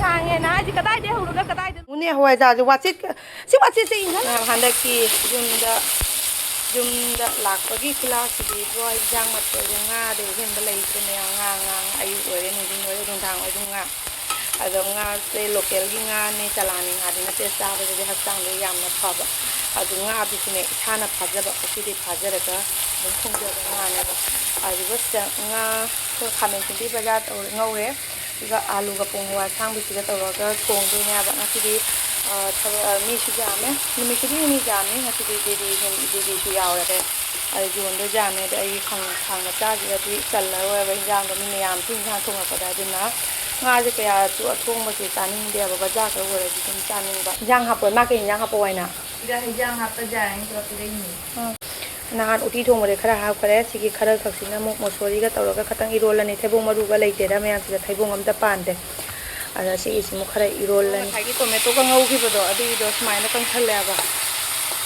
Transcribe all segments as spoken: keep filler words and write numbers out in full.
ꯁꯥꯡꯉꯦꯅ ꯍꯥꯏꯁꯦ ꯀꯗꯥꯏꯗꯩ ꯍꯧꯔꯒ ꯀꯗꯥꯏꯗ? ꯎꯅꯦ ꯍꯋꯥꯏꯖꯥꯔꯁꯦ ꯋꯥꯆꯦꯠ, ꯁꯤ ꯋꯥꯆꯦꯠꯁꯦ ꯏꯟꯖꯥꯡ꯫ ꯃꯌꯥꯝ ꯍꯟꯗꯛꯀꯤ ꯌꯨꯝꯗ, ꯌꯨꯝꯗ ꯂꯥꯛꯄꯒꯤ ꯈꯨꯂꯥꯛꯁꯤꯗꯤ ꯏꯕꯣ, ꯏꯟꯖꯥꯡ ꯃꯊꯦꯜꯁꯦ ꯉꯥꯗꯩ ꯑꯍꯦꯟꯕ ꯂꯩꯇ꯭ꯔꯦ ꯃꯌꯥꯝ꯫ ꯉꯥ, ꯉꯥ, ꯑꯌꯨꯛ ꯑꯣꯏꯔꯦ, ꯅꯨꯡꯊꯤꯟ ꯑꯣꯏꯔꯦ, ꯅꯨꯡꯗꯥꯡ ꯑꯣꯏꯔꯦ ꯑꯗꯨꯝ ꯉꯥ꯫ ꯑꯗꯣ ꯉꯥꯁꯦ ꯂꯣꯀꯦꯜꯒꯤ ꯉꯥꯅꯦ, ꯆꯂꯥꯅꯤ ꯉꯥꯗꯤ ꯅꯠꯇꯦ, ꯆꯥꯕꯗꯗꯤ ꯍꯛꯆꯥꯡꯗ ꯌꯥꯝꯅ ꯐꯕ꯫ ꯑꯗꯨ ꯉꯥꯗꯨꯁꯨꯅꯦ ꯏꯁꯥꯅ ꯐꯥꯖꯕ, ꯄꯨꯈ꯭ꯔꯤꯗꯩ ꯐꯥꯖꯔꯒ ꯑꯗꯨꯝ ꯊꯣꯡꯖꯕ ꯉꯥꯅꯦꯕ꯫ ꯑꯗꯨꯒ ꯁꯤꯗ ꯉꯥ, ꯈꯥꯃꯦꯟ ꯑꯁꯤꯟꯕꯤ ꯕꯖꯥꯔꯗ ꯉꯧꯔꯦ꯫ ꯑꯗꯨꯒ ꯑꯥꯂꯨꯒ ꯄꯣꯡ ꯍꯋꯥꯏ ꯑꯁꯥꯡꯕꯤꯁꯤꯒ ꯇꯧꯔꯒ ꯊꯣꯡꯗꯣꯏꯅꯦꯕ ꯉꯁꯤꯗꯤ꯫ ꯑ, ꯊꯕꯛ, ꯑ, ꯃꯤꯁꯨ ꯌꯥꯝꯃꯦ, ꯅꯨꯃꯤꯠ ꯈꯨꯗꯤꯡꯒꯤ ꯃꯤ ꯌꯥꯝꯃꯤ, ꯉꯁꯤꯗꯤ ꯗꯤꯗꯤ, ꯗꯤꯗꯤꯁꯨ ꯌꯥꯎꯔꯦ꯫ ꯑꯗꯨ ꯌꯣꯟꯗꯣꯏꯁꯦ ꯌꯥꯝꯃꯦ, ꯑꯗꯣ ꯑꯩ ꯈꯥꯡ-, ꯈꯥꯡ ꯃꯆꯥꯁꯤꯗꯗꯤ ꯆꯜꯂꯔꯣꯏꯕ ꯏꯟꯖꯥꯡꯗꯣ, ꯃꯤ ꯃꯌꯥꯝꯁꯨ ꯏꯟꯖꯥꯡ ꯊꯣꯡꯉꯛꯄꯗ꯫ ꯑꯗꯨꯅ ꯉꯥꯁꯦ ꯀꯌꯥꯁꯨ ꯑꯊꯣꯡꯕꯁꯦ ꯆꯥꯅꯤꯡꯗꯦꯕ, ꯕꯖꯥꯔꯗ ꯑꯣꯏꯔꯗꯤ ꯑꯗꯨꯝ ꯆꯥꯅꯤꯡꯕ꯫ ꯏꯟꯖꯥꯡ ꯍꯥꯞꯄꯣ, ꯃꯥ ꯀꯩ ꯏꯟꯖꯥꯡ ꯍꯥꯞꯄꯣ ꯍꯥꯏꯅ? ꯁꯤꯗ ꯍꯤꯟꯖꯥꯡ ꯍꯥꯞꯄ ꯖꯥꯔ ꯑꯅꯤ ꯄꯨꯔꯛꯄꯤꯔꯛꯏꯅꯦ꯫ ꯅꯍꯥꯟ ꯎꯇꯤ ꯊꯣꯡꯕꯗꯤ ꯈꯔ ꯍꯥꯞꯈ꯭ꯔꯦ꯫ ꯁꯤꯒꯤ ꯈꯔ ꯈꯛꯁꯤꯅ ꯑꯃꯨꯛ ꯃꯣꯁꯣꯔꯤꯒ ꯇꯧꯔꯒ ꯈꯇꯪ ꯏꯔꯣꯜꯂꯅꯤ꯫ ꯊꯩꯕꯣꯡ ꯃꯔꯨꯒ ꯂꯩꯇꯦꯗ ꯃꯌꯥꯝꯁꯤꯗ, ꯊꯩꯕꯣꯡ ꯑꯝꯇ ꯄꯥꯟꯗꯦ꯫ ꯑꯗ ꯁꯤꯒꯤꯁꯤꯃꯨꯛ ꯈꯔ ꯏꯔꯣꯜꯂꯅꯤ꯫ ꯉꯁꯥꯏꯒꯤ ꯇꯣꯃꯦꯇꯣꯒ ꯉꯧꯈꯤꯕꯗꯣ ꯑꯗꯨꯒꯤꯗꯣ ꯁꯨꯃꯥꯏꯅ ꯀꯪꯁꯜꯂꯦꯕ꯫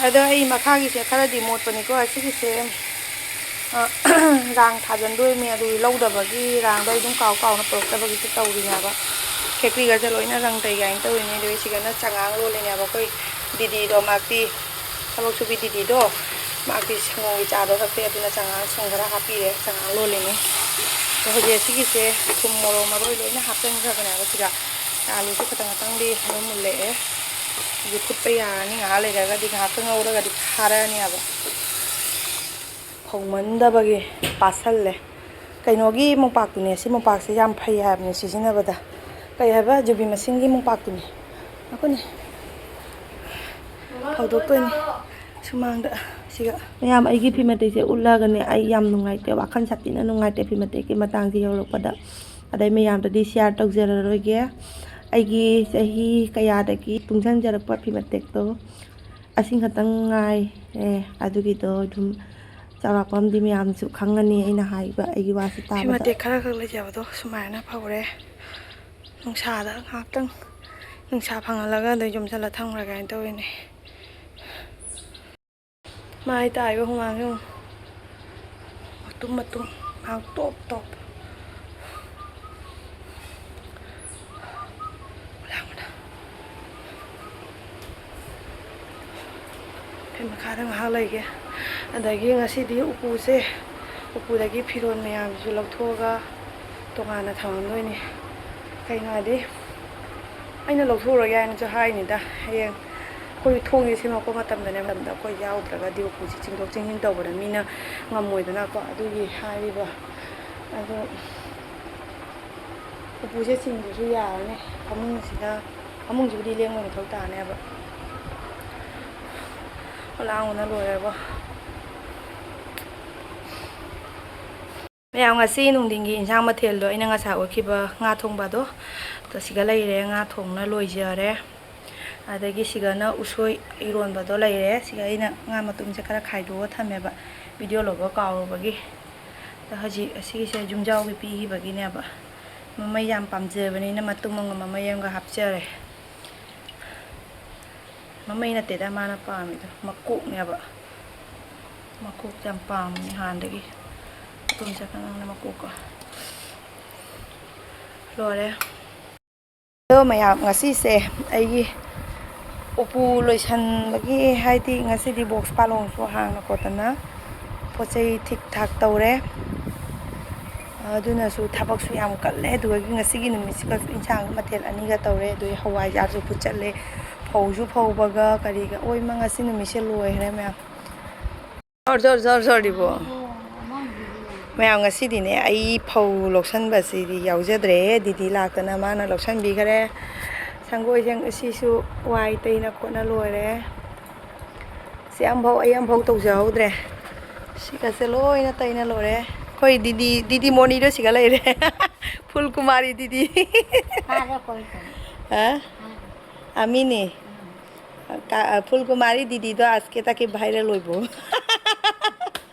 ꯑꯗꯣ ꯑꯩ ꯃꯈꯥꯒꯤꯁꯦ ꯈꯔꯗꯤ ꯃꯣꯠꯄꯅꯤꯀꯣ꯫ ꯁꯤꯒꯤꯁꯦ, ꯑ, ꯔꯥꯡ ꯊꯥꯖꯤꯟꯗꯣꯏꯅꯦ꯫ ꯑꯗꯨꯒꯤ ꯂꯧꯗꯕꯒꯤ ꯔꯥꯡꯗꯣ ꯑꯩ ꯑꯗꯨꯝ ꯀꯥꯎ ꯀꯥꯎꯅ ꯄꯨꯔꯛꯇꯕꯒꯤꯁꯨ ꯇꯧꯔꯤꯅꯦꯕ꯫ ꯈꯦꯛꯄꯤꯒꯁꯦ ꯂꯣꯏꯅ ꯔꯪ ꯇꯩ ꯀꯥꯏꯅ ꯇꯧꯔꯤꯅꯦ꯫ ꯑꯗꯨꯒ ꯁꯤꯒꯅ ꯆꯉꯥꯡ ꯂꯣꯜꯂꯤꯅꯦꯕ꯫ ꯑꯩꯈꯣꯏ ꯗꯤꯗꯤꯗꯣ ꯃꯥꯛꯇꯤ ꯊꯕꯛ ꯁꯨꯕꯤ ꯗꯤꯗꯤꯗꯣ, ꯃꯥꯒꯤ ꯁꯪꯒꯣꯝꯒꯤ ꯆꯥꯗꯣ ꯊꯛꯇꯦ, ꯑꯗꯨꯅ ꯆꯉꯥꯡ ꯁꯨꯝ ꯈꯔ ꯍꯥꯞꯄꯤꯔꯦ, ꯆꯉꯥꯡ ꯂꯣꯜꯂꯤꯅꯦ꯫ ꯑꯗꯣ ꯍꯧꯖꯤꯛ ꯑꯁꯤꯒꯤꯁꯦ ꯊꯨꯝ, ꯃꯣꯔꯣꯛ, ꯃꯔꯣꯏ ꯂꯣꯏꯅ ꯍꯥꯞꯆꯤꯟꯈ꯭ꯔꯕꯅꯦꯕ ꯁꯤꯗ꯫ ꯑꯥꯂꯨꯁꯨ ꯈꯇꯪ ꯈꯇꯪꯗꯤ ꯑꯗꯨꯝ ꯃꯨꯜꯂꯛꯑꯦ꯫ ꯍꯧꯖꯤꯛ ꯐꯨꯠꯄ ꯌꯥꯔꯅꯤ, ꯉꯥꯏꯍꯥꯛ ꯂꯩꯔꯒꯗꯤ, ꯉꯥꯏꯍꯥꯛꯇ ꯉꯧꯔꯒꯗꯤ ꯐꯥꯔꯛꯑꯅꯦꯕ꯫ ꯐꯧꯃꯟꯗꯕꯒꯤ ꯄꯥꯁꯜꯂꯦ꯫ ꯀꯩꯅꯣꯒꯤ ꯃꯣꯝꯄꯥꯛꯇꯨꯅꯦ, ꯁꯤ ꯃꯣꯝꯄꯥꯛꯁꯦ ꯌꯥꯝ ꯐꯩ ꯍꯥꯏꯕꯅꯦ ꯁꯤꯖꯤꯟꯅꯕꯗ꯫ ꯀꯩ ꯍꯥꯏꯕ? ꯖꯨꯕꯤ ꯃꯁꯤꯟꯒꯤ ꯃꯣꯝꯄꯥꯛꯇꯨꯅꯦ꯫ ꯑꯩꯈꯣꯏꯅꯦ꯫ ꯐꯧꯗꯣꯛꯇꯣꯏꯅꯦ ꯁꯨꯃꯥꯡꯗ꯫ ꯁꯤꯒ꯫ ꯃꯌꯥꯝ, ꯑꯩꯒꯤ ꯐꯤ ꯃꯇꯦꯛꯁꯦ ꯎꯠꯂꯒꯅꯦ ꯑꯩ ꯌꯥꯝ ꯅꯨꯡꯉꯥꯏꯇꯦ, ꯋꯥꯈꯜ ꯁꯥꯊꯤꯅ ꯅꯨꯡꯉꯥꯏꯇꯦ ꯐꯤ ꯃꯇꯦꯛꯀꯤ ꯃꯇꯥꯡꯁꯦ ꯌꯧꯔꯛꯄꯗ꯫ ꯑꯗꯩ ꯃꯌꯥꯝꯗꯗꯤ ꯁꯤꯌꯥꯔ ꯇꯧꯖꯔꯔꯣꯏꯒꯦ꯫ ꯑꯩꯒꯤ ꯆꯍꯤ ꯀꯌꯥꯗꯒꯤ ꯇꯨꯡꯁꯤꯟꯖꯔꯛꯄ ꯐꯤ ꯃꯇꯦꯛꯇꯣ ꯑꯁꯤ ꯈꯛꯇꯪ ꯉꯥꯏꯔꯦ꯫ ꯑꯗꯨꯒꯤꯗꯣ ꯑꯗꯨꯝ ꯆꯥꯎꯔꯥꯛꯄ ꯑꯃꯗꯤ ꯃꯌꯥꯝꯁꯨ ꯈꯪꯉꯅꯤ ꯑꯩꯅ ꯍꯥꯏꯕ ꯑꯩꯒꯤ ꯋꯥꯁꯤ ꯐꯤ ꯇꯥꯕꯗ꯫ ꯃꯇꯦꯛ ꯈꯔ ꯈꯛ ꯂꯩꯖꯕꯗꯣ ꯁꯨꯃꯥꯏꯅ ꯐꯧꯔꯦ꯫ ꯅꯨꯡꯁꯥꯗ ꯉꯥꯏꯍꯥꯛꯇꯪ, ꯅꯨꯡꯁꯥ ꯐꯪꯍꯜꯂꯒ ꯑꯗꯨ ꯌꯣꯝꯁꯤꯜꯂ ꯊꯝꯈ꯭ꯔꯒꯦ ꯍꯥꯏꯅ ꯇꯧꯔꯤꯅꯦ꯫ ꯃꯥꯏ ꯇꯥꯔꯤꯕ ꯍꯨꯃꯥꯡꯁꯦ ꯌꯦꯡꯉꯨ꯫ ꯃꯇꯨꯝ ꯃꯇꯨꯝ ꯉꯥꯏꯍꯥꯛ ꯇꯣꯞ ꯇꯣꯞ꯫ ꯃꯈꯥꯗ ꯉꯥꯏꯍꯥꯛ ꯂꯩꯒꯦ꯫ ꯑꯗꯒꯤ ꯉꯁꯤꯗꯤ ꯎꯄꯨꯁꯦ, ꯎꯄꯨꯗꯒꯤ ꯐꯤꯔꯣꯜ ꯃꯌꯥꯝꯁꯤꯁꯨ ꯂꯧꯊꯣꯛꯑꯒ ꯇꯣꯉꯥꯟꯅ ꯊꯝꯃꯝꯗꯣꯏꯅꯤ꯫ ꯀꯩꯅꯣ ꯍꯥꯏꯗꯤ, ꯑꯩꯅ ꯂꯧꯊꯣꯛꯎꯔꯒꯦ ꯍꯥꯏꯅꯁꯨ ꯍꯥꯏꯅꯤꯗ꯫ ꯍꯌꯦꯡ ꯑꯩꯈꯣꯏ ꯊꯣꯡꯁꯦ ꯁꯦꯝꯃꯛꯄ ꯃꯇꯝꯗꯅꯦ, ꯃꯇꯝꯗ ꯑꯩꯈꯣꯏ ꯌꯥꯎꯗ꯭ꯔꯒꯗꯤ ꯎꯄꯨꯁꯦ ꯆꯤꯡꯊꯣꯛ ꯆꯤꯡꯁꯤꯟ ꯇꯧꯕꯗ ꯃꯤꯅ ꯉꯝꯃꯣꯏꯗꯅꯀꯣ꯫ ꯑꯗꯨꯒꯤ ꯍꯥꯏꯔꯤꯕ꯫ ꯑꯗꯣ ꯎꯄꯨꯁꯦ ꯆꯤꯡꯗ꯭ꯔꯁꯨ ꯌꯥꯔꯅꯤ꯫ ꯐꯃꯨꯡꯁꯤꯗ, ꯐꯃꯨꯡꯁꯤꯕꯨꯗꯤ ꯂꯦꯡꯕ ꯃꯊꯧ ꯇꯥꯅꯦꯕ꯫ ꯑꯣ, ꯂꯥꯡꯕꯅ ꯂꯣꯏꯔꯦꯕꯣ꯫ ꯃꯌꯥꯝ, ꯉꯁꯤ ꯅꯨꯡꯊꯤꯟꯒꯤ ꯏꯟꯁꯥꯡ ꯃꯊꯦꯜꯗꯣ ꯑꯩꯅ ꯉꯁꯥꯏ ꯎꯠꯈꯤꯕ ꯉꯥ ꯊꯣꯡꯕꯗꯣ, ꯑꯗꯣ ꯁꯤꯒ ꯂꯩꯔꯦ꯫ ꯉꯥ ꯊꯣꯡꯅ ꯂꯣꯏꯖꯔꯦ꯫ ꯑꯗꯒꯤ ꯁꯤꯒꯅ ꯎꯁꯣꯏ ꯏꯔꯣꯟꯕꯗꯣ ꯂꯩꯔꯦ꯫ ꯁꯤꯒ ꯑꯩꯅ ꯉꯥ ꯃꯇꯨꯝꯁꯦ ꯈꯔ ꯈꯥꯏꯗꯣꯛꯑꯒ ꯊꯝꯃꯦꯕ, ꯚꯤꯗꯤꯑꯣ ꯂꯧꯕ ꯀꯥꯎꯔꯨꯕꯒꯤ꯫ ꯑꯗꯣ ꯍꯧꯖꯤꯛ ꯑꯁꯤꯒꯤꯁꯦ ꯌꯨꯝꯖꯥꯎꯒꯤ ꯄꯤꯈꯤꯕꯒꯤꯅꯦꯕ꯫ ꯃꯃꯩ ꯌꯥꯝ ꯄꯥꯝꯖꯕꯅꯤꯅ ꯃꯇꯨꯝ ꯑꯃꯒ ꯃꯃꯩ ꯑꯃꯒ ꯍꯥꯞꯆꯔꯦ꯫ ꯃꯃꯩ ꯅꯠꯇꯦꯗ ꯃꯥꯅ ꯄꯥꯝꯃꯤꯗꯣ, ꯃꯀꯣꯛꯅꯦꯕ꯫ ꯃꯀꯣꯛ ꯌꯥꯝ ꯄꯥꯝꯕꯅꯦ ꯍꯥꯟꯅꯗꯒꯤ꯫ ꯃꯇꯨꯝ ꯆꯠꯀꯅꯪꯅ ꯃꯀꯣꯛꯀ꯫ ꯂꯣꯏꯔꯦ꯫ ꯑꯗꯣ ꯃꯌꯥꯝ, ꯉꯁꯤꯁꯦ ꯑꯩꯒꯤ ꯎꯄꯨ ꯂꯣꯏꯁꯟꯕꯒꯤ, ꯍꯥꯏꯗꯤ ꯉꯁꯤꯗꯤ ꯕꯣꯛꯁ ꯄꯥꯂꯣꯡꯁꯨ ꯍꯥꯡꯅ ꯈꯣꯠꯇꯅ ꯄꯣꯠ ꯆꯩ ꯊꯤꯛ ꯊꯥꯛ ꯇꯧꯔꯦ꯫ ꯑꯗꯨꯅꯁꯨ ꯊꯕꯛꯁꯨ ꯌꯥꯝ ꯀꯜꯂꯦ꯫ ꯑꯗꯨꯒ ꯉꯁꯤꯒꯤ ꯅꯨꯃꯤꯠꯁꯤꯒꯁꯨ ꯏꯟꯁꯥꯡ ꯃꯊꯦꯜ ꯑꯅꯤꯒ ꯇꯧꯔꯦ꯫ ꯑꯗꯨꯒꯤ ꯍꯋꯥꯏꯖꯥꯔꯁꯨ ꯐꯨꯠꯆꯠꯂꯦ, ꯐꯧꯁꯨ ꯐꯧꯕꯒ ꯀꯔꯤꯒ, ꯑꯣꯏꯃ ꯉꯁꯤ ꯅꯨꯃꯤꯠꯁꯦ ꯂꯣꯏꯈ꯭ꯔꯦ ꯃꯌꯥꯝ꯫ ꯖꯣꯔ, ꯖꯣꯔ, ꯖꯣꯔ, ꯖꯣꯔ, ꯏꯕꯣ꯫ ꯃꯌꯥꯝ, ꯉꯁꯤꯗꯤꯅꯦ, ꯑꯩ ꯐꯧ ꯂꯧꯁꯟꯕꯁꯤꯗꯤ ꯌꯥꯎꯖꯗ꯭ꯔꯦ꯫ ꯗꯤꯗꯤ ꯂꯥꯛꯇꯅ ꯃꯥꯅ ꯂꯧꯁꯟꯕꯤꯈꯔꯦ꯫ ꯁꯪꯒꯣꯏꯁꯦ ꯉꯁꯤꯁꯨ ꯋꯥꯏ ꯇꯩꯅ ꯈꯣꯠꯅ ꯂꯣꯏꯔꯦ꯫ ꯁꯤ ꯑꯝꯐꯥꯎ, ꯑꯩ ꯑꯝꯐꯥꯎ ꯇꯧꯖꯍꯧꯗ꯭ꯔꯦ꯫ ꯁꯤꯒꯁꯦ ꯂꯣꯏꯅ ꯇꯩꯅ ꯂꯣꯏꯔꯦ꯫ ꯑꯩꯈꯣꯏ ꯗꯤꯗꯤ, ꯗꯤꯗꯤ ꯃꯣꯅꯤꯗꯣ ꯁꯤꯒ ꯂꯩꯔꯦ꯫ ꯐꯨꯜ ꯀꯨꯃꯥꯔꯤ ꯗꯤꯗꯤ꯫ ꯐꯥꯔꯦ ꯑꯩꯈꯣꯏ ꯀꯩꯅꯣ꯫ ꯍꯥ? ꯐꯥꯔꯦ꯫ ꯑꯃꯤꯅꯤ꯫ ꯎꯝ꯫ ꯀꯥ-, ꯐꯨꯜ ꯀꯨꯃꯥꯔꯤ ꯗꯤꯗꯤꯗꯣ ꯑꯁ ꯀꯦ ꯇꯥꯛꯀꯦ ꯚꯥꯏꯔꯦꯜ ꯑꯣꯏꯕꯣ꯫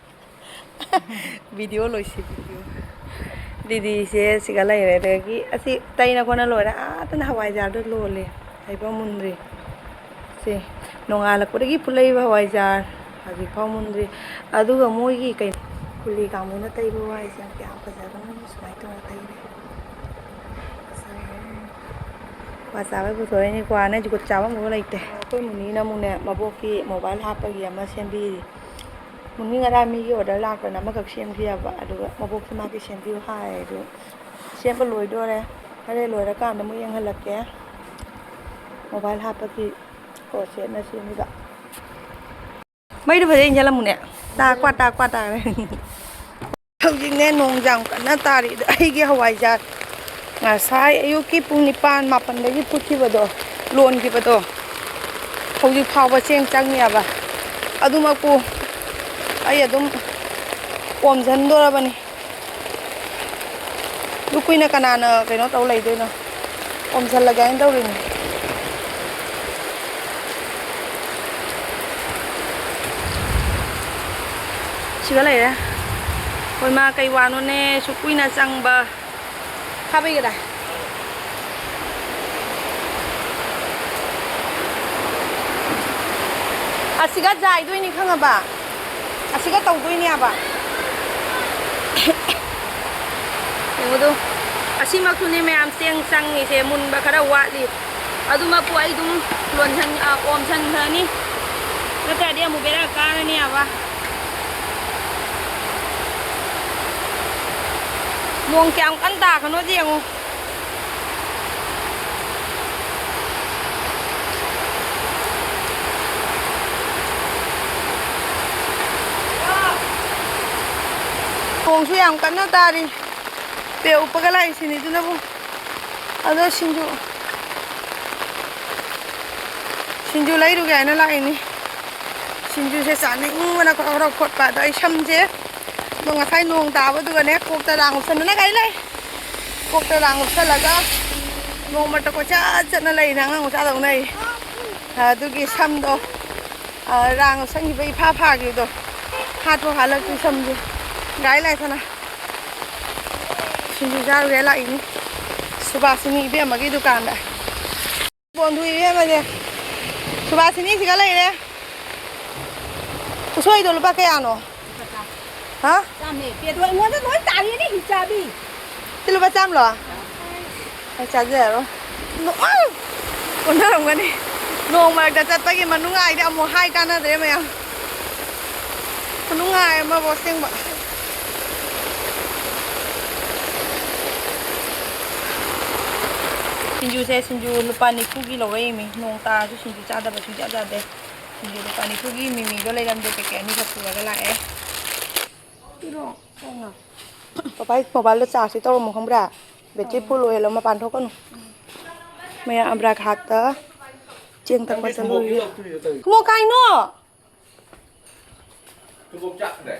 ꯚꯤꯗꯤꯑꯣ ꯂꯣꯏꯁꯤ, ꯚꯤꯗꯤꯑꯣ꯫ ꯗꯤꯗꯤꯁꯦ ꯁꯤꯒ ꯂꯩꯔꯦ꯫ ꯑꯗꯒꯤ ꯑꯁꯤ ꯇꯩꯅ ꯈꯣꯠꯅ ꯂꯣꯏꯔꯦ꯫ ꯑꯥꯗꯅ ꯍꯋꯥꯏꯖꯥꯔꯗꯣ ꯂꯣꯜꯂꯦ꯫ ꯍꯩꯕ ꯃꯨꯟꯗ꯭ꯔꯤ꯫ ꯁꯦ, ꯅꯣꯡꯉꯥꯜꯂꯛꯄꯗꯒꯤ ꯄꯨꯜꯂꯛꯏꯕ ꯍꯋꯥꯏꯖꯥꯔ ꯍꯧꯖꯤꯛꯐꯥꯎ ꯃꯨꯟꯗ꯭ꯔꯤ꯫ ꯑꯗꯨꯒ ꯃꯣꯏꯒꯤ ꯀꯩ-, ꯀꯨꯂꯤ ꯀꯥꯡꯕꯨꯅ ꯇꯩꯕ ꯋꯥꯏꯁꯦ ꯌꯥꯝ ꯀꯌꯥꯝ ꯐꯖꯒꯅꯤ꯫ ꯁꯨꯃꯥꯏꯅ ꯇꯧꯔ ꯇꯩꯔꯦ꯫ ꯐꯖꯔꯦ꯫ ꯀ꯭ꯋꯥ ꯆꯥꯕꯩ ꯄꯨꯊꯣꯔꯛꯏꯅꯦ꯫ ꯀ꯭ꯋꯥꯅ ꯖꯨꯒꯣꯠ ꯆꯥꯕ ꯑꯃꯐꯥꯎ ꯂꯩꯇꯦ꯫ ꯑꯩꯈꯣꯏ ꯃꯨꯅꯤꯅ ꯑꯃꯨꯛꯅꯦ, ꯃꯕꯣꯛꯀꯤ ꯃꯣꯕꯥꯏꯜ ꯍꯥꯞꯄꯒꯤ ꯑꯃ ꯁꯦꯝꯕꯤꯔꯤ꯫ ꯃꯨꯅꯤ ꯉꯔꯥꯡ ꯃꯤꯒꯤ ꯑꯣꯔꯗꯔ ꯂꯥꯛꯄꯅ ꯑꯃꯈꯛ ꯁꯦꯝꯈꯤ ꯍꯥꯏꯕ, ꯑꯗꯨꯒ ꯃꯕꯣꯛꯁꯨ ꯃꯥꯒꯤ ꯁꯦꯝꯕꯤꯌꯨ ꯍꯥꯏ꯫ ꯑꯗꯨ ꯁꯦꯝꯕ ꯂꯣꯏꯗꯣꯔꯦ꯫ ꯍꯣꯔꯦꯟ ꯂꯣꯏꯔꯀꯥꯟꯗ ꯑꯃꯨꯛ ꯌꯦꯡꯍꯜꯂꯛꯀꯦ꯫ ꯃꯣꯕꯥꯏꯜ ꯍꯥꯞꯄꯒꯤ ꯀ꯭ꯔꯣꯁꯦꯠꯅ ꯁꯦꯝꯃꯤꯕ꯫ ꯃꯩꯗꯨ ꯐꯖꯅ ꯏꯟꯁꯤꯜꯂꯝꯃꯨꯅꯦ꯫ ꯇꯥ ꯀ꯭ꯋꯥ ꯇꯥ ꯀ꯭ꯋꯥ ꯇꯥꯔꯦ꯫ ꯍꯧꯖꯤꯛꯅꯦ ꯅꯣꯡ ꯌꯥꯝ ꯀꯟꯅ ꯇꯥꯔꯤ꯫ ꯑꯗꯣ ꯑꯩꯒꯤ ꯍꯋꯥꯏꯖꯥꯔ ꯉꯁꯥꯏ ꯑꯌꯨꯛꯀꯤ ꯄꯨꯡ ꯅꯤꯄꯥꯟ ꯃꯥꯄꯟꯗꯒꯤ ꯐꯨꯠꯈꯤꯕꯗꯣ, ꯂꯣꯟꯈꯤꯕꯗꯣ, ꯍꯧꯖꯤꯛ ꯐꯥꯎꯕ ꯆꯦꯡ ꯆꯪꯉꯤꯑꯕ꯫ ꯑꯗꯨꯃꯛꯄꯨ ꯑꯩ ꯑꯗꯨꯝ ꯑꯣꯝꯁꯤꯟꯗꯣꯔꯕꯅꯤ꯫ ꯑꯗꯨ ꯀꯨꯏꯅ ꯀꯅꯥꯅ ꯀꯩꯅꯣ ꯇꯧ ꯂꯩꯗꯣꯏꯅꯣ? ꯑꯣꯝꯁꯤꯜꯂꯒꯦ ꯍꯥꯏꯅ ꯇꯧꯔꯤꯅꯤ꯫ ꯁꯤꯒ ꯂꯩꯔꯦ꯫ ꯍꯣꯏ ꯃꯥ, ꯀꯩ ꯋꯥꯅꯣꯅꯦ ꯁꯨꯛ ꯀꯨꯏꯅ ꯆꯪꯕ? ꯈꯥꯕꯩꯒꯗ꯫ ꯑꯁꯤꯒ ꯖꯥꯏꯗꯣꯏꯅꯤ ꯈꯪꯉꯕ? ꯑꯁꯤꯒ ꯇꯧꯗꯣꯏꯅꯦꯕ꯫ ꯌꯦꯡꯉꯨꯗꯨ꯫ ꯑꯁꯤꯃꯛꯁꯨꯅꯦ ꯃꯌꯥꯝ ꯆꯦꯡ ꯆꯪꯉꯤꯁꯦ, ꯃꯨꯟꯕ ꯈꯔ ꯋꯥꯠꯂꯤ꯫ ꯑꯗꯨꯃꯛꯄꯨ ꯑꯩ ꯑꯗꯨꯝ ꯂꯣꯟꯁꯟ-, ꯑ, ꯑꯣꯝꯁꯟꯈ꯭ꯔꯅꯤ꯫ ꯅꯠꯇ꯭ꯔꯗꯤ ꯑꯃꯨꯛ ꯕꯦꯔꯥ ꯀꯥꯔꯅꯦꯕ꯫ ꯅꯣꯡ ꯀꯌꯥꯝ ꯀꯟꯅ ꯇꯥꯒꯅꯣꯗꯤ ꯌꯦꯡꯉꯨ꯫ ꯅꯣꯡꯁꯨ ꯌꯥꯝ ꯀꯟꯅ ꯇꯥꯔꯤ꯫ ꯄꯦ ꯎꯞꯄꯒ ꯂꯥꯛꯏꯁꯤꯅꯤ ꯑꯗꯨꯅꯕꯨ꯫ ꯑꯗꯣ ꯁꯤꯡꯖꯨ, ꯁꯤꯡꯖꯨ ꯂꯩꯔꯨꯒꯦ ꯍꯥꯏꯅ ꯂꯥꯛꯏꯅꯤ꯫ ꯁꯤꯡꯖꯨꯁꯦ ꯆꯥꯅꯤꯡꯕꯅ ꯈꯣꯔꯣ ꯈꯣꯔꯣ ꯈꯣꯠꯄ꯫ ꯑꯗꯣ ꯑꯩ ꯁꯝꯁꯦ, ꯑꯗꯣ ꯉꯁꯥꯏ ꯅꯣꯡ ꯇꯥꯕꯗꯨꯒꯅꯦ, ꯀꯣꯛꯇ ꯔꯥꯡ ꯎꯞꯁꯟꯗꯅ ꯀꯥꯏ ꯂꯩ? ꯀꯣꯛꯇ ꯔꯥꯡ ꯎꯞꯁꯜꯂꯒ ꯅꯣꯡꯃꯇ ꯀꯣꯏꯆꯠ ꯆꯠꯅ ꯂꯩꯅ ꯑꯉꯥꯡ ꯃꯆꯥꯗꯧꯅ ꯑꯩ꯫ ꯑꯗꯨꯒꯤ ꯁꯝꯗꯣ, ꯑ, ꯔꯥꯡ ꯎꯞꯁꯟꯈꯤꯕ ꯏꯐꯥ ꯐꯥꯈꯤꯕꯗꯣ꯫ ꯍꯥꯠꯄꯨ ꯍꯥꯠꯂꯛꯇ꯭ꯔꯤ ꯁꯝꯁꯦ꯫ ꯒꯥꯏ ꯂꯥꯏ ꯁꯅꯥ꯫ ꯁꯤꯡꯖꯨ ꯆꯥꯔꯨꯒꯦ ꯂꯥꯛꯏꯅꯤ ꯁꯨꯕꯥꯁꯤꯅꯤ ꯏꯕꯦꯝꯃꯒꯤ ꯗꯨꯀꯥꯟꯗ꯫ ꯕꯣꯟ ꯊꯨꯏ ꯏꯕꯦꯝꯃꯁꯦ꯫ ꯁꯨꯕꯥꯁꯤꯅꯤ ꯁꯤꯒ ꯂꯩꯔꯦ꯫ ꯎꯁꯣꯏꯗꯣ ꯂꯨꯄꯥ ꯀꯌꯥꯅꯣ? ꯍꯥ? ꯆꯥꯝꯃꯦ꯫ ꯄꯦꯗꯣ ꯑꯩꯉꯣꯟꯗ ꯂꯣꯏ ꯇꯥꯔꯤꯅꯦ, ꯍꯤꯡꯆꯥꯕꯤ꯫ ꯁꯤ ꯂꯨꯄꯥ ꯆꯥꯝꯂꯣ? ꯑꯩ ꯆꯥꯖꯔꯣ꯫ ꯅꯣ-, ꯑꯥ! ꯑꯣꯟꯅꯔꯝꯒꯅꯤ꯫ ꯅꯣꯡ ꯃꯔꯛꯇ ꯆꯠꯄꯒꯤ ꯃꯅꯨꯡꯉꯥꯏꯗꯤ ꯑꯃꯨꯛ ꯍꯥꯏ ꯀꯥꯟꯅꯗ꯭ꯔꯦ ꯃꯌꯥꯝ꯫ ꯈꯨꯅꯨꯡꯉꯥꯏ ꯑꯃꯕꯨ ꯑꯁꯦꯡꯕ꯫ ꯁꯤꯡꯖꯨꯁꯦ, ꯁꯤꯡꯖꯨ ꯂꯨꯄꯥ ꯅꯤꯐꯨꯒꯤ ꯂꯧꯔꯛꯏꯃꯤ꯫ ꯅꯣꯡ ꯇꯥꯔꯁꯨ ꯁꯤꯡꯖꯨ ꯆꯥꯗꯕ ꯁꯨꯡꯌꯥ ꯌꯥꯗꯦ꯫ ꯁꯤꯡꯖꯨ ꯂꯨꯄꯥ ꯅꯤꯐꯨꯒꯤ ꯃꯤꯃꯤꯗꯣ ꯂꯩꯔꯝꯗꯦ, ꯄꯦꯀꯦꯠ ꯑꯅꯤꯈꯛ ꯄꯨꯔꯒ ꯂꯥꯛꯑꯦ꯫ ꯄꯄꯥꯒꯤ ꯃꯣꯕꯥꯏꯜꯗꯣ ꯆꯥꯔꯖꯇꯤ ꯇꯧꯔꯝꯃꯣ ꯈꯪꯕ꯭ꯔꯥ? ꯕꯦꯇ꯭ꯔꯤ ꯐꯨꯜ ꯑꯣꯏꯍꯜꯂꯣ, ꯃꯄꯥꯟ ꯊꯣꯛꯀꯅꯨ꯫ ꯃꯌꯥꯝ ꯑꯕ꯭ꯔꯥ ꯘꯥꯠꯇ ꯆꯦꯡ ꯇꯛꯄ ꯆꯠꯂꯨꯔꯤ꯫ ꯈꯨꯃꯣ ꯀꯥꯏꯅꯣ? ꯊꯨꯒꯣꯛ ꯆꯥꯛꯈ꯭ꯔꯦ꯫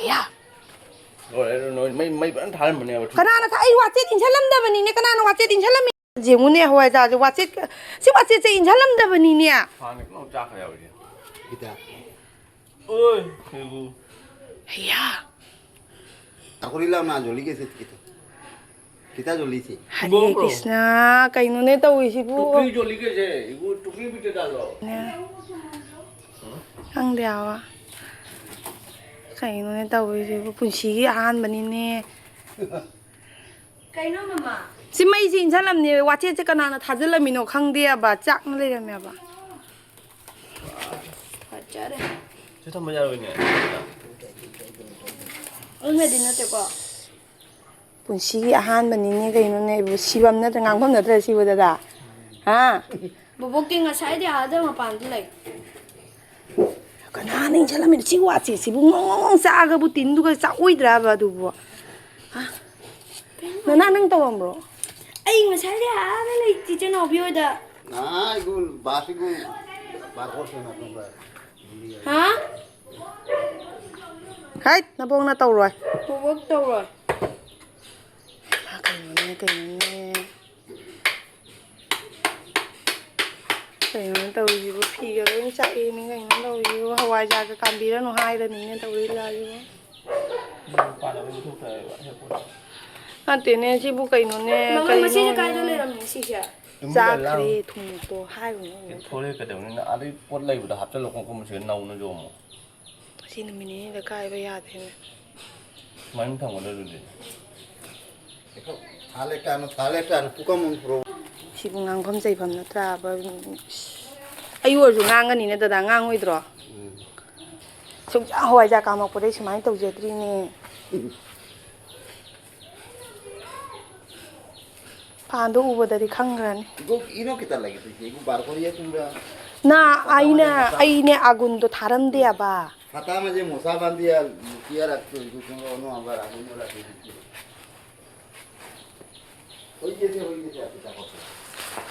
ꯑꯌꯥ! ꯂꯣꯏꯔꯦ, ꯅꯣꯏ ꯃꯩ, ꯃꯩ ꯐꯖꯅ ꯊꯥꯔꯝꯕꯅꯦꯕ꯫ ꯀꯅꯥꯅ ꯊꯥ-, ꯑꯩ ꯋꯥꯆꯦꯠ ꯏꯟꯁꯤꯜꯂꯝꯗꯕꯅꯤꯅꯦ꯫ ꯀꯅꯥꯅ ꯋꯥꯆꯦꯠ ꯏꯟꯁꯤꯜꯂꯝꯃꯤ? ꯌꯦꯡꯉꯨꯅꯦ, ꯍꯋꯥꯏꯖꯥꯔꯁꯦ ꯋꯥꯆꯦꯠ, ꯁꯤ ꯋꯥꯆꯦꯠꯁꯦ ꯏꯟꯁꯤꯜꯂꯝꯗꯕꯅꯤꯅꯦ꯫ ꯍꯥꯟꯅ ꯄꯨꯂꯞ ꯆꯥꯈ꯭ꯔꯦ ꯍꯧꯖꯤꯛ꯫ ꯈꯤꯇ꯫ ꯑꯣꯏ, ꯁꯤꯕꯨ꯫ ꯑꯌꯥ! ꯇꯥꯀꯨꯔꯤ ꯂꯥꯎꯅ ꯖꯣꯂꯤ ꯀꯦꯁꯦ ꯈꯤꯇ꯫ ꯈꯤꯇ ꯖꯣꯂꯤ ꯁꯤ꯫ ꯍꯔꯦ ꯈꯨꯝꯕꯝꯕ꯭ꯔꯣ? ꯀ꯭ꯔꯤꯁꯅ, ꯀꯩꯅꯣꯅꯦ ꯇꯧꯔꯤꯁꯤꯕꯨ? ꯇꯨꯄꯤ ꯖꯣꯂꯤ ꯀꯦꯁꯦ, ꯏꯕꯨ ꯇꯨꯄꯤ ꯄꯤꯇꯦ ꯗꯥꯜꯂꯣ꯫ ꯅꯦ꯫ ꯈꯪꯗꯦ ꯍꯥꯏꯕ꯫ ꯀꯩꯅꯣꯅꯦ ꯇꯧꯔꯤꯁꯤꯕꯨ? ꯄꯨꯟꯁꯤꯒꯤ ꯑꯍꯥꯟꯕꯅꯤꯅꯦ꯫ ꯀꯩꯅꯣ ꯃꯃꯥ? ꯁꯤ ꯃꯩꯁꯤ ꯏꯟꯁꯤꯜꯂꯝꯅꯦ, ꯋꯥꯆꯦꯠꯁꯦ ꯀꯅꯥꯅ ꯊꯥꯖꯤꯜꯂꯝꯃꯤꯅꯣ ꯈꯪꯗꯦꯕ, ꯆꯥꯛꯅ ꯂꯩꯔꯝꯃꯦꯕ꯫ ꯐꯖꯔꯦ꯫ ꯁꯤ ꯊꯝꯕ ꯌꯥꯔꯣꯏꯅꯦ꯫ ꯑꯗꯨꯅꯗꯤ ꯅꯠꯇꯦꯀꯣ꯫ ꯄꯨꯟꯁꯤꯒꯤ ꯑꯍꯥꯟꯕꯅꯤꯅꯦ ꯀꯩꯅꯣꯅꯦ, ꯁꯤꯐꯝ ꯅꯠꯇ꯭ꯔ ꯉꯥꯡꯐꯝ ꯅꯠꯇ꯭ꯔ ꯁꯤꯕꯨ ꯗꯗꯥ? ꯍꯥ? ꯕꯣꯕꯣꯛꯇꯤ ꯉꯁꯥꯏꯗꯤ ꯑꯥꯗ ꯃꯄꯥꯟꯗ ꯂꯩ꯫ ꯀꯅꯥꯅ ꯏꯟꯁꯤꯜꯂꯝꯃꯤꯅꯣ? ꯁꯤ ꯋꯥꯆꯦꯠꯁꯤꯕꯨ ꯉꯣꯡ ꯉꯣꯡ ꯆꯥꯛꯑꯒꯕꯨ ꯇꯤꯟꯗꯨꯒ ꯆꯥꯛꯑꯣꯏꯗ꯭ꯔꯕ ꯑꯗꯨꯕꯨ? ꯍꯥ? ꯅꯅꯥ ꯅꯪ ꯇꯧꯔꯝꯕ꯭ꯔꯣ? ꯑꯩ ꯉꯁꯥꯏꯗꯤ ꯑꯥꯗ ꯂꯩ, ꯆꯤꯆꯦ ꯅꯥꯎꯕꯤ ꯍꯣꯏꯗ꯫ ꯅꯥ, ꯑꯩꯒꯨꯝ ꯕꯥꯁ, ꯑꯩꯒꯨꯝ ꯕꯥꯔ ꯀꯣꯔꯁ ꯑꯣꯏꯅ ꯑꯗꯨꯝꯕ ꯍꯥ? ꯍꯩꯠ, ꯅꯕꯣꯛꯅ ꯇꯧꯔꯣꯏ꯫ ꯕꯣꯕꯣꯛ ꯇꯧꯔꯣꯏ꯫ ꯃꯥ ꯀꯩꯅꯣꯅꯦ, ꯀꯩꯅꯣꯅꯦ꯫ ꯀꯩꯅꯣ ꯇꯧꯔꯤꯁꯤꯕꯨ? ꯐꯤꯒ ꯂꯣꯏ ꯆꯥꯛꯏꯅꯦ ꯀꯩꯅꯣ ꯇꯧꯔꯤꯁꯤꯕꯨ? ꯍꯋꯥꯏꯖꯥꯔꯒ ꯀꯥꯝꯕꯤꯔꯅꯨ ꯍꯥꯏꯔꯅꯤꯅꯦ ꯇꯧꯔꯤ ꯂꯤꯂꯥꯁꯤꯕꯨ꯫ ꯅꯠꯇꯦꯅꯦ, ꯁꯤꯕꯨ ꯀꯩꯅꯣꯅꯦ, ꯃꯃꯥ, ꯀꯩꯅꯣ? ꯃꯁꯤꯁꯦ ꯀꯥꯏꯗ ꯂꯩꯔꯝꯃꯤ ꯁꯤꯁꯦ? ꯆꯥꯈ꯭ꯔꯦ, ꯊꯨꯝꯃꯣꯛꯇꯣ ꯍꯥꯏꯔꯨꯅꯨ꯫ ꯊꯣꯛꯂꯛꯑꯦ ꯀꯩꯗꯧꯅꯤꯅ? ꯑꯥꯗꯩ ꯄꯣꯠ ꯂꯩꯕꯗ ꯍꯥꯞꯆꯜꯂꯣ, ꯈꯣꯡꯈꯨꯝ ꯁꯤꯗ ꯅꯧꯅ ꯌꯣꯝꯃꯣ꯫ ꯁꯤ ꯅꯨꯃꯤꯠ ꯅꯤꯅꯤꯗ ꯀꯥꯏꯕ ꯌꯥꯗꯦꯅꯦ꯫ ꯁꯨꯃꯥꯏꯅ ꯊꯝꯒꯗ꯭ꯔꯣ ꯑꯗꯨꯗꯤ? ꯊꯥ ꯂꯩꯇꯥꯅ, ꯊꯥ ꯂꯩꯇꯥꯅ ꯄꯨꯀꯝ ꯑꯃ ꯄꯨꯔꯛꯎ꯫ ꯁꯤꯕꯨ ꯉꯥꯡꯐꯝ ꯆꯩꯐꯝ ꯅꯠꯇ꯭ꯔꯥꯕ? ꯑꯩ ꯑꯣꯏꯔꯁꯨ ꯉꯥꯡꯒꯅꯤꯅꯦ ꯗꯗꯥ, ꯉꯥꯡꯉꯣꯏꯗ꯭ꯔꯣ? ꯎꯝ꯫ ꯁꯨꯡꯌꯥ ꯍꯋꯥꯏꯖꯥꯔ ꯀꯥꯝꯃꯛꯄꯗꯩ ꯁꯨꯃꯥꯏꯅ ꯇꯧꯖꯗ꯭ꯔꯤꯅꯦ꯫ ꯐꯥꯟꯗꯣ ꯎꯕꯗꯗꯤ ꯈꯪꯈ꯭ꯔꯅꯤ꯫ Igu, ino kita lagi tu, igu barco ye tumba. ꯅꯥ, ꯑꯩꯅ, ꯑꯩꯅꯦ ꯑꯒꯨꯟꯗꯣ ꯊꯥꯔꯝꯗꯦꯕ꯫ Hata maje mosa bandia, kia rakto, igu tumba ono ambara, ono rakto.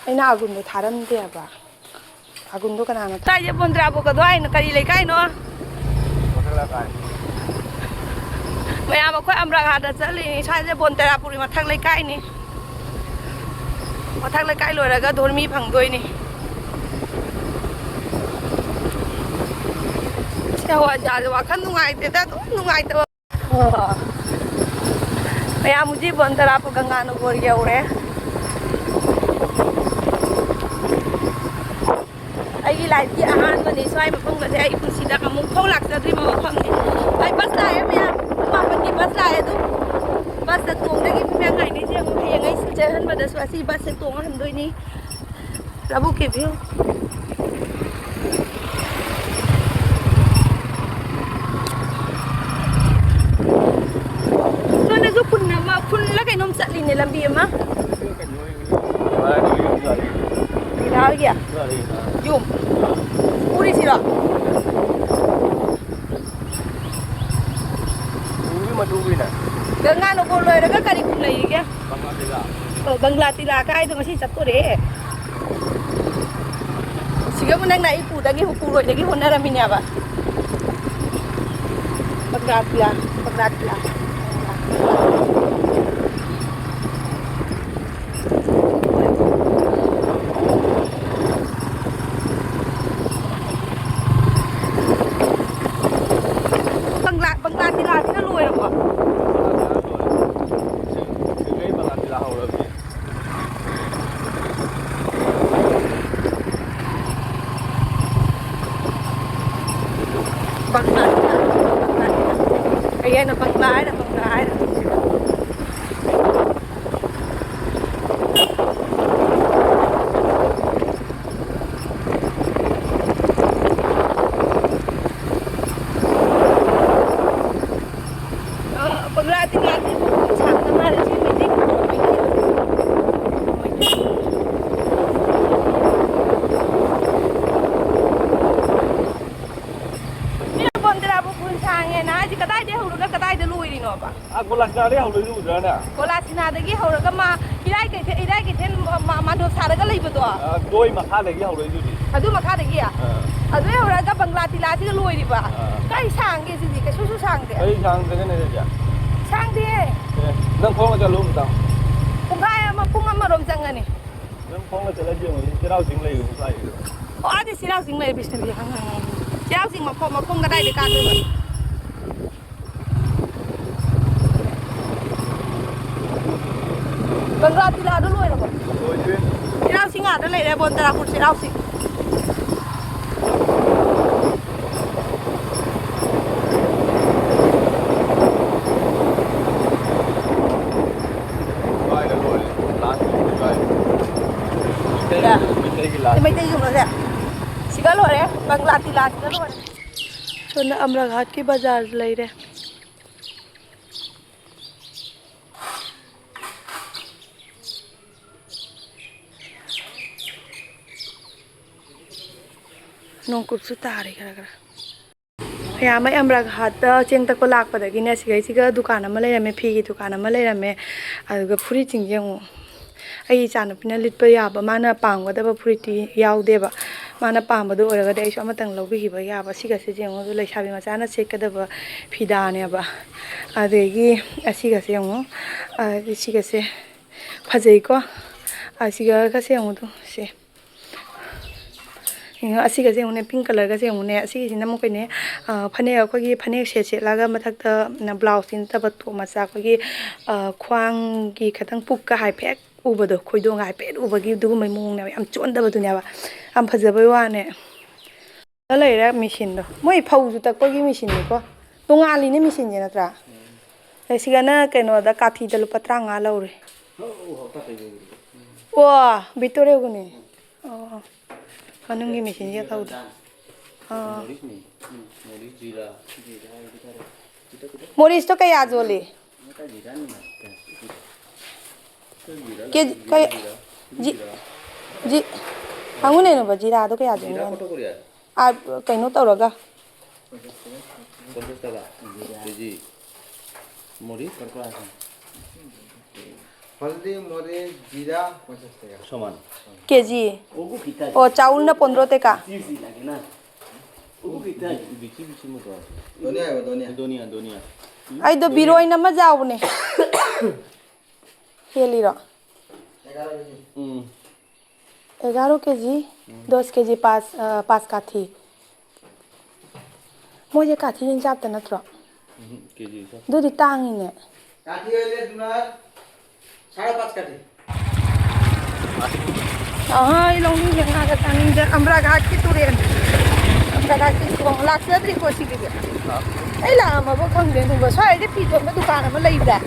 ꯑꯩꯅ ꯑꯒꯨꯟꯗꯣ ꯊꯥꯔꯝꯗꯦꯕ꯫ ꯑꯒꯨꯟꯗꯣ ꯀꯅꯥꯅꯣ ꯊꯥ-, ꯀꯥꯏꯗ ꯕꯣꯟꯗ꯭ꯔꯥꯕꯨ ꯀꯗꯣ ꯍꯥꯏꯅꯣ? ꯀꯔꯤ ꯂꯩꯀꯥꯏꯅꯣ? ꯃꯌꯥꯝ ꯑꯩꯈꯣꯏ ꯑꯝꯔꯥꯒꯥꯗ ꯆꯠꯂꯤꯅꯤ꯫ ꯁ꯭ꯋꯥꯏꯁꯦ ꯕꯣꯟꯗ꯭ꯔꯥꯄꯨꯔꯤ ꯃꯊꯛ ꯂꯩꯀꯥꯏꯅꯤ꯫ ꯃꯊꯛ ꯂꯩꯀꯥꯏ ꯂꯣꯏꯔꯒ ꯙꯣꯔꯃꯤ ꯐꯪꯗꯣꯏꯅꯤ꯫ ꯁꯤ ꯍꯋꯥꯏꯖꯥꯔꯁꯦ ꯋꯥꯈꯜ ꯅꯨꯡꯉꯥꯏꯇꯦꯗ, ꯑꯗꯨꯝ ꯅꯨꯡꯉꯥꯏꯇꯕ꯫ ꯑꯣ꯫ ꯃꯌꯥꯝ ꯍꯧꯖꯤꯛ ꯕꯣꯟ ꯇꯔꯥꯄꯨꯔ ꯒꯪꯒꯥꯅꯒꯣꯔ ꯌꯧꯔꯦ꯫ ꯑꯩꯒꯤ ꯂꯥꯏꯐꯀꯤ ꯑꯍꯥꯟꯕꯅꯤ ꯁ꯭ꯋꯥꯏ ꯃꯐꯝꯒꯁꯦ꯫ ꯑꯩ ꯄꯨꯟꯁꯤꯗ ꯑꯃꯨꯛ ꯐꯥꯎ ꯂꯥꯛꯆꯗ꯭ꯔꯤꯕ ꯃꯐꯝꯅꯤ꯫ ꯑꯩ ꯕꯁ ꯂꯥꯛꯑꯦ ꯃꯌꯥꯝ, ꯄꯨꯡ ꯃꯥꯄꯟꯒꯤ ꯕꯁ ꯂꯥꯛꯑꯦ꯫ ꯑꯗꯨ ꯕꯁꯇ ꯇꯣꯡꯗꯒꯤ ꯃꯌꯥꯝ ꯉꯥꯏꯅꯩꯁꯦ꯫ ꯑꯃꯨꯛ ꯍꯌꯦꯡ ꯑꯩ ꯁ꯭ꯀꯨꯜ ꯆꯠꯍꯟꯕꯗꯁꯨ ꯑꯁꯤ ꯕꯁꯁꯦ ꯇꯣꯡꯉ ꯍꯟꯗꯣꯏꯅꯤ꯫ ꯂꯧꯕꯨꯛꯀꯤ ꯚ꯭ꯌꯨ꯫ ꯁꯣꯝꯗꯁꯨ ꯈꯨꯟ ꯑꯃ, ꯈꯨꯜꯂ ꯀꯩꯅꯣꯝ ꯆꯠꯂꯤꯅꯦ, ꯂꯝꯕꯤ ꯑꯃ꯫ ꯌꯨꯝ꯫ ꯎꯔꯤꯁꯤꯔꯣ? ꯎꯔꯤ ꯃꯗꯨ ꯎꯔꯤꯅ꯫ ꯒꯪꯒꯥ ꯅꯒꯣꯔ ꯂꯣꯏꯔꯒ ꯀꯔꯤ ꯈꯨꯟ ꯂꯩꯔꯤꯒꯦ? ꯕꯪꯒ꯭ꯂꯥ ꯇꯤꯂꯥ꯫ ꯑꯣ, ꯕꯪꯒ꯭ꯂꯥ ꯇꯤꯂꯥ ꯀꯥꯏꯗꯣ ꯉꯁꯤ ꯆꯠꯇꯣꯔꯦ꯫ ꯁꯤꯒꯕꯨ ꯅꯪꯅ ꯑꯩ ꯄꯨꯗꯒꯤ, ꯄꯨꯔꯣꯏꯗꯒꯤ ꯍꯣꯠꯅꯔꯝꯃꯤꯅꯦꯕ꯫ ꯕꯪꯒ꯭ꯂꯥ ꯇꯤꯂꯥ, ꯕꯪꯒ꯭ꯂꯥ ꯇꯤꯂꯥ꯫ ꯕꯪꯒ꯭ꯂꯥ, ꯕꯪꯒ꯭ꯂꯥ ꯇꯤꯂꯥꯁꯤꯅ ꯂꯣꯏꯔꯕꯣ? ꯕꯪꯒ꯭ꯂꯥ ꯇꯤꯂꯥ, ꯕꯪꯒ꯭ꯂꯥ ꯇꯤꯂꯥ꯫ ꯀꯩ ꯍꯥꯏꯅꯣ? ꯕꯪꯒ꯭ꯂꯥ ꯍꯥꯏꯔ, ꯕꯪꯒ꯭ꯂꯥ ꯍꯥꯏꯔ꯫ ꯀꯣꯂꯥꯁꯤꯅꯥꯗꯒꯤ ꯍꯧꯔꯛꯏꯗꯨ ꯎꯗ꯭ꯔꯥꯅꯦ? ꯀꯣꯂꯥꯁꯤꯅꯥꯗꯒꯤ ꯍꯧꯔꯒ ꯃꯥ ꯏꯔꯥꯏ ꯀꯩꯊꯦꯜ, ꯏꯔꯥꯏ ꯀꯩꯊꯦꯜ ꯃ-, ꯃ-, ꯃꯥꯟꯗꯣꯞ ꯁꯥꯔꯒ ꯂꯩꯕꯗꯣ꯫ ꯑ, ꯗꯣꯏ ꯃꯈꯥꯗꯒꯤ ꯍꯧꯔꯛꯏꯗꯨꯗꯤ꯫ ꯑꯗꯨ ꯃꯈꯥꯗꯒꯤ? ꯑ꯫ ꯑꯗꯨ ꯍꯧꯔꯛꯑꯒ ꯕꯪꯒ꯭ꯂꯥ ꯇꯤꯂꯥꯁꯤꯒ ꯂꯣꯏꯔꯤꯕ? ꯑ꯫ ꯀꯩ ꯁꯥꯡꯒꯦ ꯁꯤꯗꯤ? ꯀꯩꯁꯨꯁꯨ ꯁꯥꯡꯗꯦ꯫ ꯀꯩ ꯁꯥꯡꯗꯒꯦꯅꯦ ꯑꯗꯨꯗꯤ? ꯁꯥꯡꯗꯦꯍꯦ꯫ ꯑꯦ, ꯅꯪ ꯈꯣꯡꯅ ꯆꯠꯂꯨ ꯑꯃꯨꯛꯇꯪ꯫ ꯄꯨꯡꯈꯥꯏ ꯑꯃ, ꯄꯨꯡ ꯑꯃꯔꯣꯝ ꯆꯪꯉꯅꯤ꯫ ꯅꯪ ꯈꯣꯡꯅ ꯆꯠꯂꯗꯤ ꯌꯦꯡꯉꯨꯅꯦ, ꯆꯩꯔꯥꯎ ꯆꯤꯡ ꯂꯩꯕ ꯃꯐꯝ ꯂꯥꯛꯏꯗꯨꯗ꯫ ꯑꯣ, ꯑꯥꯗꯤ ꯆꯩꯔꯥꯎ ꯆꯤꯡ ꯂꯩ, ꯕꯤꯁꯅꯨꯄꯨꯔ ꯍꯪꯉꯦ꯫ ꯆꯩꯔꯥꯎ ꯆꯤꯡ ꯃꯈꯣꯡ, ꯃꯈꯣꯡ ꯀꯗꯥꯏꯗꯩ ꯀꯥꯗꯣꯏꯕ? ꯕꯪꯒ꯭ꯂꯥ ꯇꯤꯂꯥꯗꯣ ꯂꯣꯏꯔꯕꯣ? ꯂꯣꯏꯗ꯭ꯔꯤ꯫ ꯆꯩꯔꯥꯎ ꯆꯤꯡ ꯑꯥꯗ ꯂꯩꯔꯦ, ꯕꯣꯟ ꯇꯔꯥꯄꯨꯔ ꯆꯩꯔꯥꯎ ꯆꯤꯡ꯫ ꯁ꯭ꯋꯥꯏꯗ ꯂꯣꯏꯔꯦ꯫ ꯂꯥꯁ ꯁ꯭ꯋꯥꯏꯗ꯫ ꯁꯤꯗ꯫ ꯃꯩꯇꯩꯒꯤ ꯂꯥꯁ꯫ ꯁꯤ ꯃꯩꯇꯩꯒꯤ ꯀꯩꯅꯣꯁꯦ꯫ ꯁꯤꯒ ꯂꯣꯏꯔꯦ꯫ ꯕꯪꯒ꯭ꯂꯥ ꯇꯤꯂꯥꯁꯤꯒ ꯂꯣꯏꯔꯦ꯫ ꯁꯣꯝꯗ ꯑꯃꯔꯥꯒꯥꯠꯀꯤ ꯕꯖꯥꯔ ꯂꯩꯔꯦ꯫ ꯅꯣꯡꯀꯨꯞꯁꯨ ꯇꯥꯔꯤ ꯈꯔ ꯈꯔ꯫ ꯃꯌꯥꯝ ꯑꯩ ꯑꯃꯔꯥꯒꯥꯠꯇ ꯆꯦꯡ ꯇꯛꯄ ꯂꯥꯛꯄꯗꯒꯤꯅꯦ, ꯁꯤꯒꯩꯁꯤꯒ ꯗꯨꯀꯥꯟ ꯑꯃ ꯂꯩꯔꯝꯃꯦ, ꯐꯤꯒꯤ ꯗꯨꯀꯥꯟ ꯑꯃ ꯂꯩꯔꯝꯃꯦ꯫ ꯑꯗꯨꯒ ꯐꯨꯔꯤꯠꯁꯤꯡꯁꯦ ꯌꯦꯡꯉꯨ, ꯑꯩ ꯏꯆꯥꯅꯨꯄꯤꯅ ꯂꯤꯠꯄ ꯌꯥꯕ, ꯃꯥꯅ ꯄꯥꯝꯒꯗꯕ ꯐꯨꯔꯤꯠꯇꯤ ꯌꯥꯎꯗꯦꯕ꯫ ꯃꯥꯅ ꯄꯥꯝꯕꯗꯣ ꯑꯣꯏꯔꯒꯗꯤ ꯑꯩꯁꯨ ꯑꯃꯇꯪ ꯂꯧꯕꯤꯈꯤꯕ ꯌꯥꯕ꯫ ꯁꯤꯒꯁꯦ ꯌꯦꯡꯉꯨ, ꯂꯩꯁꯥꯕꯤ ꯃꯆꯥꯅ ꯁꯦꯠꯀꯗꯕ ꯐꯤꯗꯥꯅꯦꯕ꯫ ꯑꯗꯒꯤ ꯑꯁꯤꯒꯁꯦ ꯌꯦꯡꯉꯨ, ꯑ, ꯁꯤꯒꯁꯦ ꯐꯖꯩꯀꯣ꯫ ꯑꯁꯤꯒꯒꯁꯦ ꯌꯦꯡꯉꯨ ꯇꯨ, ꯁꯦ꯫ ꯌꯦꯡꯉꯣ, ꯑꯁꯤꯒꯁꯦ ꯌꯦꯡꯉꯨꯅꯦ, pink colourꯒꯁꯦ ꯌꯦꯡꯉꯨꯅꯦ꯫ ꯑꯁꯤꯒꯤꯁꯤꯅ ꯑꯃꯨꯛ ꯀꯩꯅꯦ, ꯑ, ꯐꯅꯦꯛ, ꯑꯩꯈꯣꯏꯒꯤ ꯐꯅꯦꯛ ꯁꯦꯠ ꯁꯦꯠꯂꯒ ꯃꯊꯛꯇ, ꯎꯝ, blouse ꯁꯤ ꯅꯠꯇꯕ top ꯃꯆꯥ, ꯑꯩꯈꯣꯏꯒꯤ, ꯑ, ꯈ꯭ꯋꯥꯡꯒꯤ ꯈꯤꯇꯪ ꯄꯨꯛꯀ ꯍꯥꯏꯐꯦꯠ ꯎꯕꯗꯣ, ꯈꯣꯏꯗꯣꯡꯒ ꯍꯥꯏꯐꯦꯠ ꯎꯕꯒꯤ ꯑꯗꯨꯒꯨꯝꯕꯩ ꯃꯑꯣꯡꯅꯦꯕ, ꯌꯥꯝ ꯆꯣꯟꯗꯕꯗꯨꯅꯦꯕ꯫ ꯌꯥꯝ ꯐꯖꯕꯩ ꯋꯥꯅꯦ꯫ ꯂꯩꯔꯦ machineꯗꯣ꯫ ꯃꯣꯏ ꯐꯧꯁꯨ ꯇꯛꯄꯒꯤ machineꯅꯤꯀꯣ꯫ ꯇꯣꯉꯥꯜꯂꯤꯅꯦ machineꯁꯦ ꯅꯠꯇ꯭ꯔꯥ? ꯑꯗꯩ ꯁꯤꯒꯅ ꯀꯩꯅꯣꯗ ꯀꯥꯊꯤꯗ ꯂꯨꯄꯥ ꯇꯔꯥꯃꯉꯥ ꯂꯧꯔꯦ꯫ ꯑꯣ, Victoriaꯒꯨꯅꯦ꯫ ꯑꯣ, ꯃꯅꯨꯡꯒꯤ machineꯒ ꯇꯧꯗꯦ꯫ ꯑꯥ꯫ Morrisꯇꯣ ꯀꯌꯥ ꯌꯣꯜꯂꯤ? ꯀꯦꯖꯤ ꯀꯩ-, ꯖꯤ-, ꯖꯤ-, ꯍꯪꯉꯨꯅꯦ ꯅꯣꯕ, ꯖꯤꯔꯥꯗꯣ ꯀꯌꯥ ꯌꯣꯜꯂꯤ? ꯑꯥ, ꯀꯩꯅꯣ ꯇꯧꯔꯒ꯫ ꯄꯟꯆꯥꯁ ꯇꯀꯥ ꯀꯦꯖꯤ꯫ মরিচ, তারপর আছে। হলদি, মরিচ, জিরা, পঞ্চাশ টাকা। সমান। কেজি। ওগু কিতা? ও, চাউল না পনেরো টাকা। জি, জি, লাগে না। ওগু কিতা? বিচি বিচি মতো আছে। ধনিয়া, ধনিয়া। ধনিয়া, ধনিয়া। ꯑꯩꯗꯣ ꯕꯤꯔꯣꯏꯅ ꯑꯃ ꯌꯥꯎꯕꯅꯦ꯫ ꯍꯦꯜꯂꯤꯔꯣ? ꯎꯝ꯫ ꯑꯦꯒꯥꯔꯣ ꯀꯦ ꯖꯤ, ꯎꯝ꯫ ꯗꯣꯁ ꯀꯦ ꯖꯤ ꯄꯥꯁ, ꯑ, ꯄꯥꯁ ꯀꯥꯊꯤ꯫ ꯃꯣꯏꯁꯦ ꯀꯥꯊꯤꯅ ꯆꯥꯞꯇ ꯅꯠꯇ꯭ꯔꯣ? ꯎꯝ, ꯀꯦ ꯖꯤ ꯆꯥꯞ꯫ ꯑꯗꯨꯗꯤ ꯇꯥꯡꯉꯤꯅꯦ꯫ ꯀꯥꯊꯤ ꯑꯣꯏꯔꯦ ꯑꯗꯨꯅ ꯁꯥꯔꯦ ꯄꯥꯁ ꯀꯥꯊꯤ꯫ ꯑꯍꯥ, ꯑꯩ ꯂꯧꯅꯤꯡꯗꯦ, ꯉꯥꯒ ꯆꯥꯅꯤꯡꯗꯦ꯫ ꯑꯝꯕ꯭ꯔꯥ ꯘꯥꯠꯀꯤ ꯇꯨꯔꯦꯟ꯫ ꯑꯝꯕ꯭ꯔꯥ ꯘꯥꯠꯀꯤ ꯇꯨꯔꯦꯟ꯫ ꯂꯥꯛꯆꯗ꯭ꯔꯤꯀꯣ ꯁꯤꯒꯤꯗꯤ꯫ ꯑꯩ ꯂꯥꯛꯑꯝꯃꯕ ꯈꯪꯗꯦ ꯑꯗꯨꯒ꯫ ꯁ꯭ꯋꯥꯏꯗ ꯐꯤ ꯌꯣꯟꯕ ꯗꯨꯀꯥꯟ ꯑꯃ ꯂꯩꯕ꯭ꯔꯥ?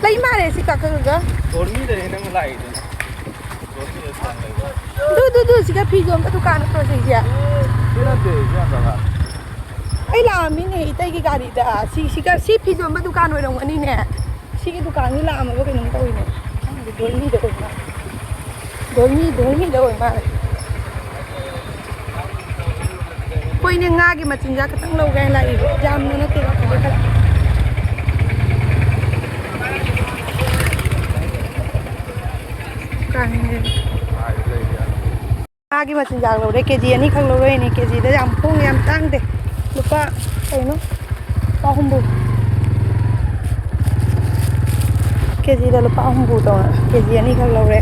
ꯂꯩ ꯃꯥꯜꯂꯦ ꯁꯤ ꯀꯥꯈꯠꯂꯒ꯫ ꯗꯣꯔꯃꯤꯗꯅꯦ ꯅꯪ ꯂꯥꯛꯏꯗꯨꯅ꯫ ꯗꯣꯔꯃꯤꯗ ꯗꯨꯀꯥꯟ ꯂꯩꯕ꯫ ꯗꯨ, ꯗꯨ, ꯗꯨ, ꯁꯤꯗ ꯐꯤ ꯌꯣꯟꯕ ꯗꯨꯀꯥꯟ ꯅꯠꯇ꯭ꯔꯣ ꯁꯤꯒꯤ? ꯁꯤ ꯅꯠꯇꯦ, ꯁꯤ ꯌꯥꯝ ꯆꯪꯉꯛ꯫ ꯑꯩ ꯂꯥꯛꯑꯝꯃꯤꯅꯦ ꯏꯇꯩꯒꯤ ꯒꯥꯔꯤꯗ꯫ ꯁꯤ, ꯁꯤꯒ, ꯁꯤ ꯐꯤ ꯌꯣꯟꯕ ꯗꯨꯀꯥꯟ ꯑꯣꯏꯔꯝꯒꯅꯤꯅꯦ꯫ ꯁꯤꯒꯤ ꯗꯨꯀꯥꯟꯁꯤ ꯂꯥꯛꯑꯝꯃꯕ ꯀꯩꯅꯣꯝ ꯇꯧꯋꯤꯅꯦ꯫ ꯈꯪꯗꯦ, ꯗꯣꯔꯃꯤꯗ ꯑꯣꯏ ꯃꯥꯜꯂꯦ꯫ ꯗꯣꯔꯃꯤ, ꯗꯣꯔꯃꯤꯗ ꯑꯣꯏ ꯃꯥꯜꯂꯦ꯫ ꯑꯩꯈꯣꯏꯅꯦ ꯉꯥꯒꯤ ꯃꯆꯤꯟꯖꯥꯛ ꯈꯤꯇꯪ ꯂꯧꯒꯦ ꯍꯥꯏꯅ ꯂꯥꯛꯏꯕ꯫ ꯌꯥꯝꯅ ꯅꯠꯇꯦ, ꯈꯔ ꯈꯔ꯫ ꯀꯥꯡꯉꯦ꯫ ꯉꯥꯒꯤ ꯃꯆꯤꯟꯖꯥꯛ ꯂꯧꯔꯦ, ꯀꯦ ꯖꯤ ꯑꯅꯤꯈꯛ ꯂꯧꯔꯛꯏꯅꯦ꯫ ꯀꯦ ꯖꯤꯗ ꯌꯥꯝ ꯍꯣꯡꯉꯦ, ꯌꯥꯝ ꯇꯥꯡꯗꯦ꯫ ꯂꯨꯄꯥ ꯀꯩꯅꯣ? ꯂꯨꯄꯥ ꯍꯨꯝꯐꯨ꯫ ꯀꯦ ꯖꯤꯗ ꯂꯨꯄꯥ ꯍꯨꯝꯐꯨ ꯇꯧꯅ ꯀꯦ ꯖꯤ ꯑꯅꯤꯈꯛ ꯂꯧꯔꯦ꯫